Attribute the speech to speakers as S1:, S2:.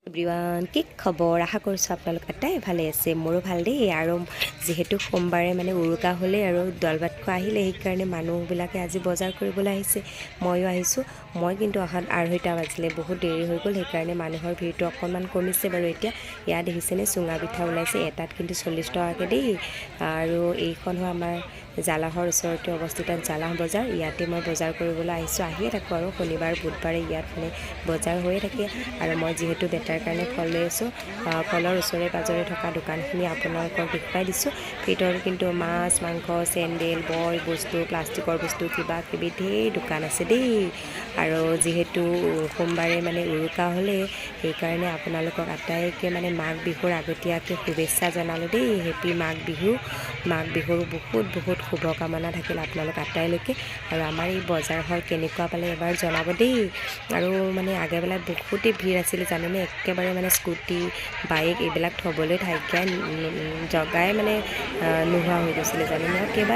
S1: Everyone, কি খবৰ? আশা কৰিছোঁ আপোনালোক আটাই ভালে আছে। মোৰো ভাল দেই। আৰু যিহেতু সোমবাৰে মানে উৰুকা হ'লেই আৰু দাল ভাত খোৱা আহিলে, সেইকাৰণে মানুহবিলাকে আজি বজাৰ কৰিবলৈ আহিছে। ময়ো আহিছোঁ। মই কিন্তু অহাত 2:30 বাজিলে, বহুত দেৰি হৈ গ'ল। সেইকাৰণে মানুহৰ ভিৰটো অকণমান কমিছে বাৰু এতিয়া। ইয়াত দেখিছেনে, চুঙা পিঠা ওলাইছে, এটাত কিন্তু 40 টকাকৈ দেই। আৰু এইখন হয় আমাৰ জালাহৰ ওচৰতে অৱস্থিত জালাহ বজাৰ। ইয়াতে মই বজাৰ কৰিবলৈ আহিছোঁ। আহিয়ে থাকোঁ আৰু শনিবাৰ বুধবাৰে ইয়াত মানে বজাৰ হৈয়ে থাকে। আৰু মই যিহেতু বেটাৰ কাৰণে ফল লৈ আছোঁ, ফলৰ ওচৰে পাঁজৰে থকা দোকানখিনি আপোনালোকক দেখুৱাই দিছোঁ। ভিতৰত কিন্তু মাছ, মাংস, চেণ্ডেল, বয় বস্তু, প্লাষ্টিকৰ বস্তু, কিবা কিবি ঢেৰ দোকান আছে দেই। আৰু যিহেতু সোমবাৰে মানে উৰুকা হ'লে, সেইকাৰণে আপোনালোকক আটাইকে মানে মাঘ বিহুৰ আগতীয়াকৈ শুভেচ্ছা জনালোঁ দেই। হেপী মাঘ বিহু। মাঘ বিহুৰ বহুত বহুত শুভকামনা থাকিল আপোনালোক আটাইলৈকে। আৰু আমাৰ এই বজাৰখন কেনেকুৱা পালে এবাৰ জনাব দেই। আৰু মানে আগেবেলা বহুতেই ভিৰ আছিলে জানেনে? একেবাৰে মানে স্কুটি, বাইক এইবিলাক থ'বলৈ ঠাইকিয়াই জগাই মানে নোহোৱা হৈ গৈছিলে জানেনে? আৰু কেইবা